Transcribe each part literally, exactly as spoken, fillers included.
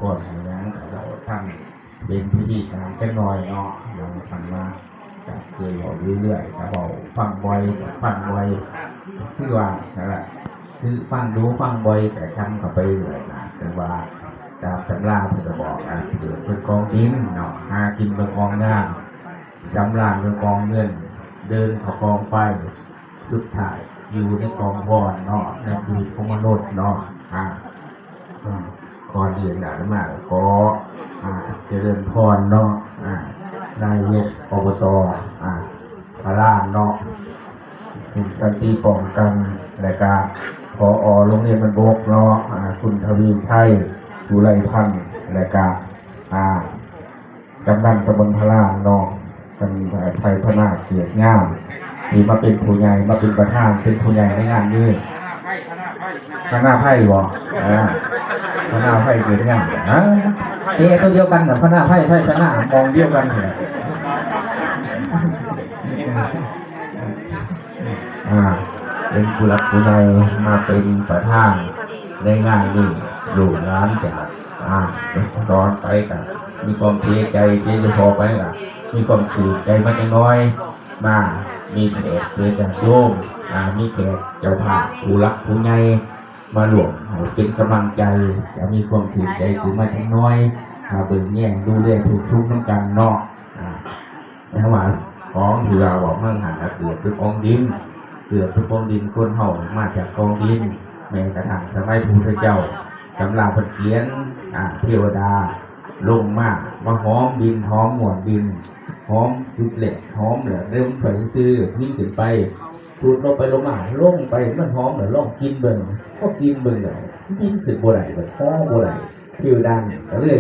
ก่อนให้หยังก็เว้าทำเป็นพิธีการจักหน่อยเนาะ หลังจากมาก็เคยเว้าอยู่เรื่อย ก็เว้าฟังบ่อย ก็ฟังบ่อย คือว่านั่นแหละ คือฟังดูฟังบ่อย ก็จำเข้าไปเรื่อยนะ แต่ว่าตามตำราเพิ่นก็บอกอ่ะ เกิดเป็นกองดินเนาะ หากินเป็นกองน้ำ สำราญเป็นกองเงิน เดินเข้ากองไฟ สุดท้ายอยู่ในกองพรเนาะ ในชีวิตของมนุษย์เนาะ อ่า อืม ก่อนอื่นนะ อาตมาขอ อ่า เจริญพรเนาะ อ่า นายก อบต อ่า พระรามเนาะ คุณสันติป้องกัน และก็ ผอ โรงเรียนบ้านบกเนาะ อ่า คุณทวีชัย จุไลพันธ์ และก็ อ่า กำนันตำบลพระรามเนาะ เป็นไพพนาเกียรติงาม ที่มาเป็นผู้ใหญ่ มาเป็นประธาน เป็นผู้ใหญ่ในงานนี้ คณะไพ่บ่ อ่า คณะไพ่เกียรติงาม อ่า เตะตัวเดียวกันน่ะ คณะไพ่ ไพ่ชนะ มองเดียวกันเลย อ่า เป็นผู้หลักผู้ใหญ่มาเป็นประธานในงานนี้ ลูกหลานจาก อ่า สอนไปก็มีความเสียใจ เสียเฉพาะไปก็มีความถืกใจมาจักหน่อย มา มีแขกเป็นญาติโยม อ่า มีแขกเจ้าภาพ ผู้หลักผู้ใหญ่ มาร่วมให้เป็นกำลังใจ จะมีความถืกใจขึ้นมาจักหน่อย มาเบิ่งแยงดูแลทุกข์ทุกข์นำกันเนาะ อ่า แต่ว่าของที่ว่าบอกเมืองหันน่ะเกิดเป็นกองดิน เกิดเป็นกองดิน คนเฮามาจากกองดิน แม้กระทั่งสมัยพระพุทธเจ้า ตำราเพิ่นเขียน อ่า เทวดาลงมา มาหอมดิน หอมม้วนดิน หอมจุดแรก หอมแล้วเริ่มไปซื่อ มีขึ้นไป สูดลงไปลงมา ลงไป มันหอมแล้วลองกินเบิ่ง พอกินเบิ่งแล้ว กินขึ้นบ่ได้ มันพอบ่ได้ เทวดาก็เลย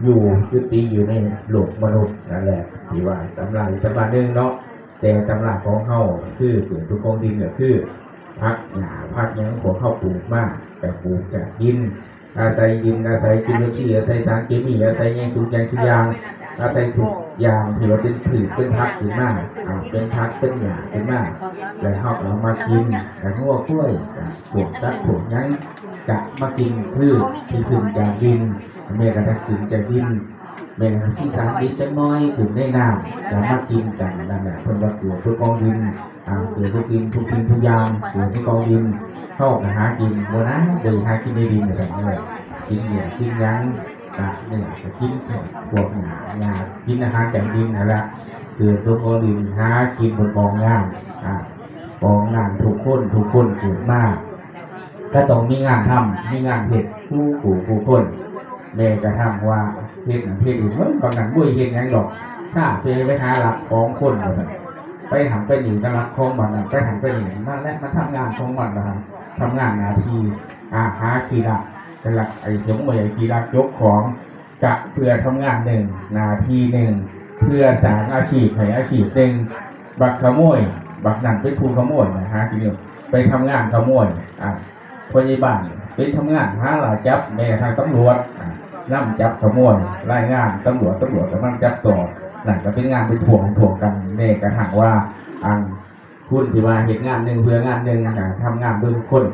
อยู่ยุติอยู่ในโลกมนุษย์นั่นแหละ ที่ว่าตำราอีกตำราหนึ่งเนาะ แต่ตำราของเฮาคือเกิดทุกของดินก็คือ ผักหญ้าผักหยังพวกเฮาปลูกมา ก็ปลูกจากดิน อาศัยดิน อาศัยจุลินทรีย์ อาศัยสารเคมี อาศัยหยังทุกอย่างทุกอย่าง อาศัยทุกอย่างที่ว่าเป็นพืชเป็นผักขึ้นมา อ่า เป็นผักเป็นหญ้าขึ้นมา แล้วเฮาก็เอามากิน แล้วงัวควาย อ่า พวกสัตว์พวกหยังจะมากินพืชที่ขึ้นจากดิน แม้กระทั่งขึ้นจากดิน แม้กระทั่งที่สารพิษจักหน่อยขึ้นในน้ำ จะมากินกันนั่นแหละ เพิ่นว่าเกิดทุกกองดิน อ่า เกิดทุกดิน ทุกสิ่งทุกอย่างเกิดที่กองดิน เฮาก็หากินบ่นะ โดยหากินในดินนั่นแหละ กินเนื้อกินหยัง กะเนื้อก็กินพวกหญ้า หญ้า กินอาหารจากดินนั่นแหละ เกิดทุกกองดิน หากินบนกองน้ำ อ่า กองน้ำ ทุกคน ทุกคนเกิดมา ก็ต้องมีงานทำ มีงานเฮ็ด คู่ผู้คู่คน แม้กระทั่งว่าเฮ็ดนั่นเฮ็ดนี่ เฮ้ย บางนั้นบ่เฮ็ดหยังดอก ถ้าไป ไปหาลักของคนว่าซั่น ไปหั้นไปนี่ก็ลักของมันนั่น ไปหั้นไปนี่ นั่นแหละ มันทำงานของมันว่าซั่น ทำงานหน้าที่ อ่า หาขี้ลัก ไปลักไอ้สงไว้ไอ้ขี้ลักจกของ กะเพื่อทำงานหนึ่ง หน้าที่หนึ่ง เพื่อสร้างอาชีพให้อาชีพหนึ่ง บักขโมย บักนั่นเป็นผู้ขโมยนะ หากินอยู่ ไปทำงานขโมย อ่ะ พยาบาลไปทำงานหาหลายจับ แม้กระทั่งตำรวจ อ่ะ นำจับขโมย รายงานตำรวจ ตำรวจก็นำจับต่อ นั่นก็เป็นงานเป็นพวกเป็นพวกกัน แม้กระทั่งว่า อัน คุณที่ว่าเฮ็ดงานหนึ่งเพื่องานหนึ่ง อ่ะ ทำงานเบิ่งคน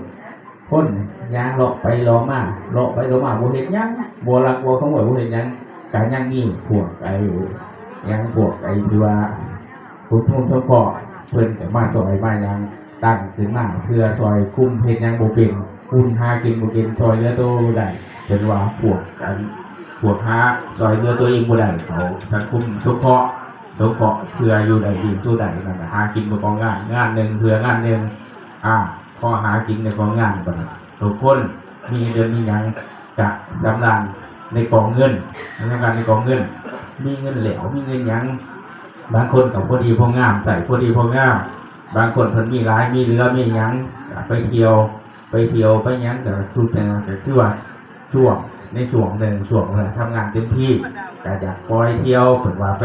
คนย่างเลาะไปเลาะมา เลาะไปเลาะมา บ่เฮ็ดหยัง บ่ลักบ่ขโมย บ่เฮ็ดหยัง ก็ยังมีพวกไอ้ หยัง พวกไอ้ที่ว่า ผู้ทุกข์ทุกข์เพิ่นก็มาซ่อยมาหยัง ตั้งขึ้นมาเพื่อซ่อยคุมเฮ็ดหยังบ่เป็น คุมหากินบ่เป็น ซ่อยเหลือตัวบ่ได้ เพิ่นว่าพวกอัน พวกหาซ่อยเหลือตัวเองบ่ได้ เขาสังคมสงเคราะห์ สงเคราะห์เพื่ออยู่ได้ อยู่สู้ได้ นั่นน่ะ หากินบ่ต้องงาน งานหนึ่งเพื่องานหนึ่ง อ่า พอหากินในกองงานบัดนี้ ทุกคนมีเงินมีหยัง กะสำราญในกองเงิน สำราญในกองเงิน มีเงินแล้ว มีเงินหยัง บางคนก็พอดีพองาม ใส่พอดีพองาม บางคนเพิ่นมีหลาย มีเหลือ มีหยัง กะไปเที่ยว ไปเที่ยว ไปหยัง กะสุดแต่ก็คือว่า ช่วง ในช่วงหนึ่ง ช่วงเพิ่นทำงานเต็มที่ กะอยากปล่อยเที่ยว เพิ่นว่าไป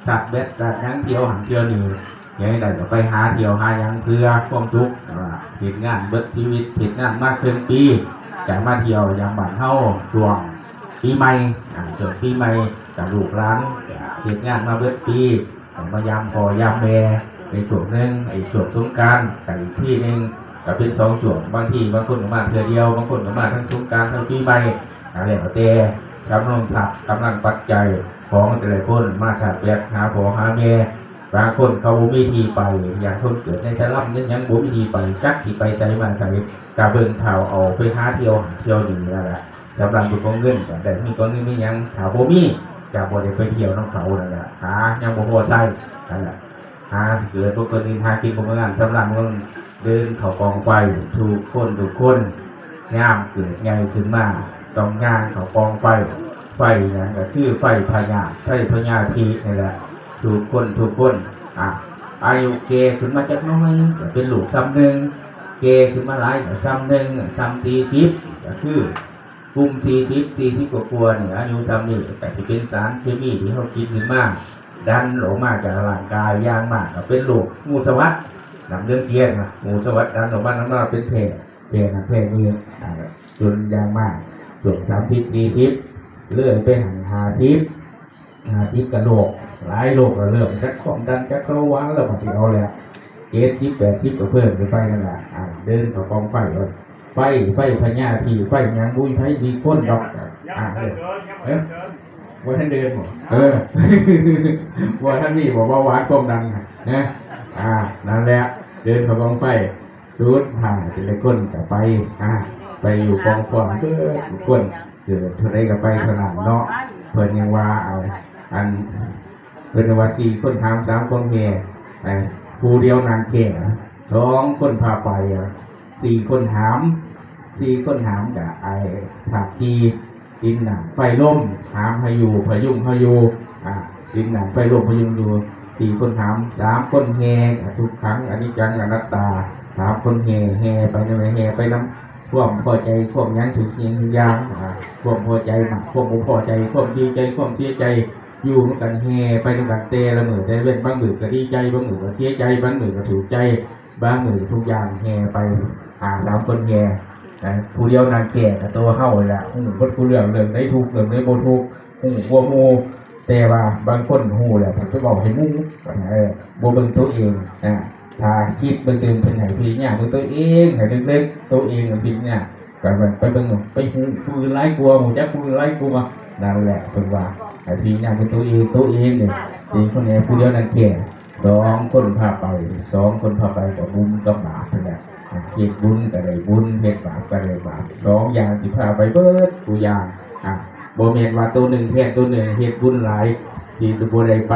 ชาร์จแบต ชาร์จหยัง เที่ยวหั้นเที่ยวนี่ อย่างใดก็ไปหาเที่ยวหาหยังเพื่อความสุข แต่ว่าเฮ็ดงานเบิดชีวิต เฮ็ดงานมาครึ่งปี จะมาเที่ยวยามบ้านเฮาช่วงปีใหม่ อ่า ช่วงปีใหม่ กับลูกหลาน เฮ็ดงานมาเบิดปี ก็มายามพ่อยามแม่ในช่วงหนึ่ง ไอ้ช่วงสงกรานต์ก็อีกทีหนึ่ง ก็เป็นสองช่วง บางทีบางคนก็มาเทื่อเดียว บางคนก็มาทั้งสงกรานต์ทั้งปีใหม่ ก็แล้วแต่ กำลังทรัพย์กำลังปัจจัยของแต่ละคนมาถากแบกหาพ่อหาแม่ บางคนเขาบ่มีที่ไป อย่างคนเกิดในสลัมนี่ยังบ่มีที่ไป จักสิไปไสมาไส กะเบิ่งข่าวเอา ไปหาเที่ยวหั้นเที่ยวนี่นั่นล่ะ สำหรับผู้ของเงินก็ได้ มีของเงินมีหยัง ถ้าบ่มีก็บ่ได้ไปเที่ยวนำเขานั่นล่ะ หายังบ่พอใช้นั่นล่ะ หาเกิดบ่เกิดนินหากินบ่เกิดงาน สำหรับเงินเดินเข้ากองไฟ ทุกคนทุกคน ยามเกิดใหญ่ขึ้นมา ต้องย่างเข้ากองไฟ ไฟหยังก็คือไฟพยาธิ ไฟพยาธินี่แหละ ทุกคนทุกคน อ่ะ อายุแก่ขึ้นมาจักหน่อยก็เป็นลูกส่ำหนึ่ง แก่ขึ้นมาหลายก็ส่ำหนึ่ง ส่ำสี่สิบ ก็คือกลุ่มสี่สิบ สี่สิบกว่าๆนี่ อายุส่ำนี้ก็สิเป็นสารเคมีที่เฮากินขึ้นมา ดันออกมาจากร่างกาย อย่างมากก็เป็นโรคงูสวัด น้ำเหลืองเสียนะ งูสวัดดันออกมา น้ำมาเป็นแพร่ แพร่นั่นแพร่นี่ อ่า จนอย่างมาก ช่วงสามสิบ สี่สิบ เรื่อยไปหั้น ห้าสิบ ห้าสิบก็โรค หลายโรคแล้ว เริ่มจักความดัน จักเบาหวานแล้ว บางทีเอาแล้ว เจ็ดสิบ แปดสิบก็เพิ่มขึ้นไปนั่นล่ะ อ่า เดินเข้ากองไฟเลย ไฟ ไฟพยาธิ ไฟหยัง บุ้ย ไฟดีคนดอก อ่า เออ เออ บ่ทันเดินบ่ เออ บ่ทันมีบ่ เบาหวาน ความดันน่ะ นะ อ่า นั่นแหละ เดินเข้ากองไฟ สุดท้ายแต่ละคนก็ไป อ่า ไปอยู่กองฟอนเบิดทุกคน เกิดเท่าใดก็ไปเท่านั้นเนาะ เพิ่นยังว่าเอา อัน เพิ่นว่าสี่คนหาม สามคนแห่ อ่า ผู้เดียวนั่งแค่ สองคนพาไป อ่ะ สี่คนหาม สี่คนหามก็ไอ้ธาตุสี่ ดินน้ำไฟลม หามให้อยู่ พยุงให้อยู่ อ่า ดินน้ำไฟลมพยุงอยู่ สี่คนหาม สามคนแห่ อ่ะ ทุกขัง อนิจจัง อนัตตา สามคนแห่ แห่ไปนำ แห่ไปนำ ความพอใจ ความหยัง ทุกสิ่งทุกอย่าง อ่า ความพอใจมาก ความบ่พอใจ ความดีใจ ความเสียใจ อยู่นำกัน แห่ไปนำกัน แต่ละมื้อแต่ละเว็น บางมื้อก็ดีใจ บางมื้อก็เสียใจ บางมื้อก็ถูกใจ บางมื้อทุกอย่างแห่ไป หาสามคนแห่ นะ ผู้เดียวนั่งแค่กับตัวเฮานี่แหละ ฮู้เบิดคู่เรื่อง เรื่องใดทุกข์ เรื่องใดบ่ทุกข์ ฮู้กว่าหมู่ แต่ว่าบางคนฮู้แล้ว เพิ่นไปเว้าให้หมู่ เออ บ่เบิ่งตัวเอง นะ ถ้าคิดเบิ่งตัวเอง เพิ่นให้พิจารณาเบิ่งตัวเอง ให้ลึกๆ ตัวเองพิจารณา ก็ไปเบิ่ง ไปฮู้ผู้อื่นหลายกว่า ฮู้จักผู้อื่นหลายกว่า นั่นแหละ เพิ่นว่า ให้พิจารณาเบิ่งตัวเอง ตัวเองนี่ เป็นคนแห่ผู้เดียวนั่งแค่ สองคนพาไป สองคนพาไปก็บุญกับบาปนั่นแหละ เฮ็ดบุญก็ได้บุญ เฮ็ดบาปก็ได้บาป สองอย่างสิพาไปเบิดคู่อย่าง อ่ะ บ่แม่นว่าตัวหนึ่งแทนตัวหนึ่ง เฮ็ดบุญหลาย สิบ่ได้ไป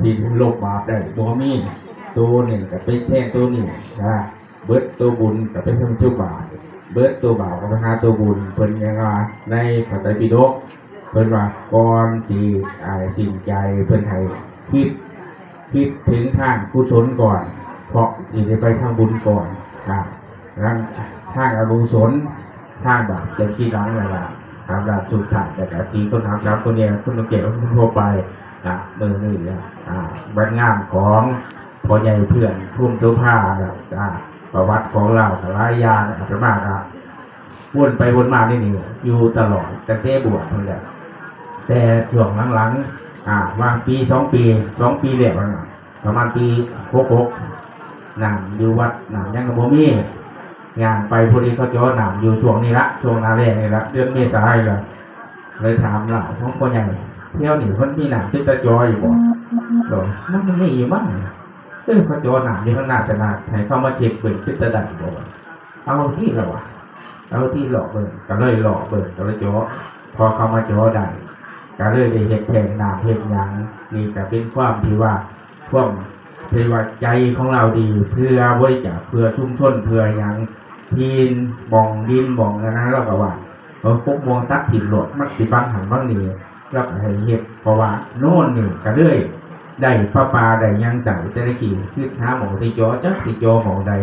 สิลบบาปได้ บ่มี ตัวหนึ่งก็ไปแทนตัวนี้ นะ เบิดตัวบุญก็ไปแทนตัวบาป เบิดตัวบาปก็ไปหาตัวบุญ เพิ่นยังว่าในพระไตรปิฎก เพิ่นว่าก่อนสิ อ่า สิ้นใจ เพิ่นให้คิด คิดถึงทางกุศลก่อน เพราะสิได้ไปทางบุญก่อน อ่า ทาง ทางอกุศล ทางบาปจะทีหลังนั่นล่ะ ตามหลักสุดท้าย แล้วก็สี่คนหาม สามคนแห่ คนแก่ คนทั่วไป อ่า มื้อนี้นะ อ่า วันงานของพ่อใหญ่เพื่อน ภูมิโสภา อ่า ประวัติของลาวก็หลายอย่าง อาตมาก็ วนไปวนมานี่นี่ อยู่ตลอด ตั้งแต่บวชนั่นแหละ แต่ช่วงหลังๆ อ่า วางปีสองปี สองปีแรกนั่นน่ะ ประมาณปีหกหก น้ำอยู่วัด น้ำยังก็บ่มี ย่างไปพอดีเขาเจาะน้ำอยู่ช่วงนี้ละ ช่วงหน้าแล้งนี่ละ เดือนเมษานี่ละ เลยถามลาว หลวงพ่อใหญ่ แถวนี้เพิ่นมีน้ำเป็นตาเจาะอยู่บ่ บอก มันมีอยู่มั้ง เออ เขาเจาะน้ำอยู่ข้างหน้าสนาม ให้เขามาเช็คเบิ่งเป็นตาได้บ่วะ เอาที่ละวะ เอาที่เลาะเบิ่ง ก็เลยเลาะเบิ่ง ก็เลยเจาะ พอเขามาเจาะได้ ก็เลยได้เฮ็ดแท้งน้ำเฮ็ดหยัง นี่ก็เป็นความที่ว่า ความที่ว่าใจของเราดี เพื่อบริจาค เพื่อชุมชน เพื่อหยัง ที่หม่องดินหม่องอันนั้น เราก็ว่า เออ กกม่วงตัดถิ่มโลด มันสิบังหั้นบังนี่ แล้วก็ให้เฮ็ด เพราะว่าโน่นนี่ก็เลยได้ประปาได้หยังใช้ แต่ละกี้คิดหาหม่องสิเจาะ จักสิเจาะหม่องใด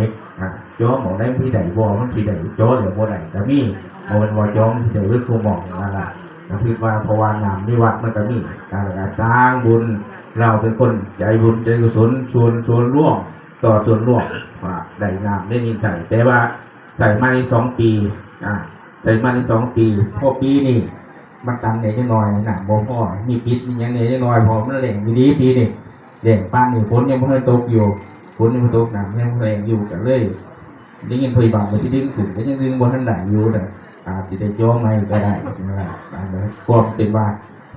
อ่ะ เจาะหม่องใดมันสิได้บ่ มันสิได้ เจาะแล้วบ่ได้ก็มี บ่แม่นว่าเจาะมันสิได้เบิดคู่หม่องนั่นล่ะ ก็คิดว่า เพราะว่าน้ำในวัดมันก็มี การสร้างบุญ เราเป็นคนใจบุญใจกุศล ส่วน ส่วนรวม ต่อส่วนรวม ว่าได้น้ำได้นินใช้ แต่ว่าใช้มาได้สองปี อ่ะ ใช้มาได้สองปี พอปีนี้ มันตันแหน่จักหน่อย น้ำบ่พอ มีปิด มีหยังแหน่จักหน่อย เพราะมันแล้งอีหลีปีนี้ แล้งปานนี้ ฝนยังบ่ทันตกอยู่ ฝนยังบ่ตก น้ำยังบ่แห้งอยู่ ก็เลย ได้ยินผู้ใหญ่บ้านว่าสิดึงขึ้น ก็ยังดึงบ่ทันได้อยู่นะ อาจสิได้เจาะใหม่ก็ได้นะ ความเป็นว่า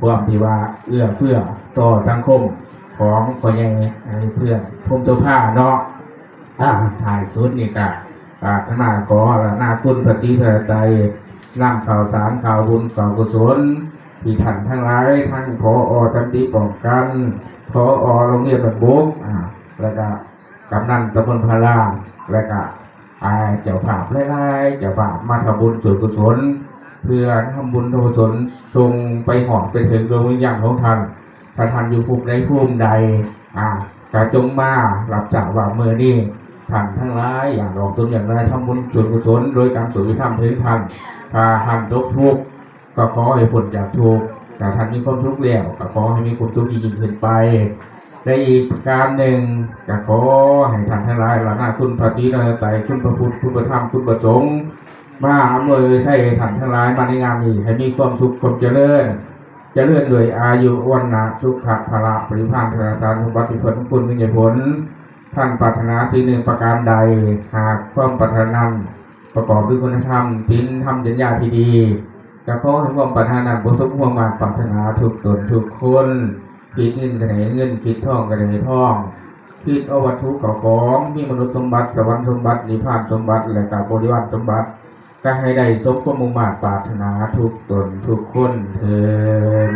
ความที่ว่าเอื้อเฟื้อต่อสังคมของพ่อใหญ่เพื่อนพรหมโสภาเนาะ อ่าท้ายสุดนี่ก็อาตมาขออาราธนาคุณพระศรีพระไตรนำข่าวสารข่าวบุญข่าวกุศลที่ท่านทั้งหลายทั้งผอ.สันติป้องกัน ผอ.โรงเรียนบ้านบกอ่าแล้วก็กำนันตำบลพระรามและก็อ่าเจ้าภาพหลายๆเจ้าภาพมาทำบุญส่วนกุศล เพื่อทำบุญทำกุศลส่งไปหอดไปถึงดวงวิญญาณของท่าน ถ้าท่านอยู่ภูมิใดภูมิใด อ่าก็จงมารับทราบว่ามื้อนี้ท่านทั้งหลายอยากออกตนอย่างไรทำบุญส่วนกุศลโดยการสวดพระธรรมถึงท่าน ถ้าท่านตกทุกข์ก็ขอให้พ้นจากทุกข์ ถ้าท่านมีความสุขแล้วก็ขอให้มีความสุขยิ่งขึ้นไป และอีกประการหนึ่งก็ขอให้ท่านทั้งหลายอาราธนาคุณพระศรีรัตนตรัย คุณพระพุทธ คุณพระธรรม คุณพระสงฆ์ มาอำนวยชัยให้ท่านทั้งหลายมาในงานนี้ให้มีความสุขความเจริญ เจริญด้วยอายุวรรณะสุขะพละปริภาณธนสารสมบัติผลคุณวิญญาผล ท่านปรารถนาสิ่งหนึ่งประการใด หากความปรารถนานั้นประกอบด้วยคุณธรรมศีลธรรมจัญญาที่ดี ก็ขอให้ความปรารถนานั้นประสบความมาดปรารถนาทุกตนทุกคน คิดเงินก็ได้เงิน คิดทองก็ได้ทอง คิดเอาวัตถุเข้าของ มีมนุษย์สมบัติ สวรรค์สมบัติ นิพพานสมบัติ และก็บริวารสมบัติ ก็ให้ได้สมความมุ่งมาดปรารถนาทุกตนทุกคนเทอญ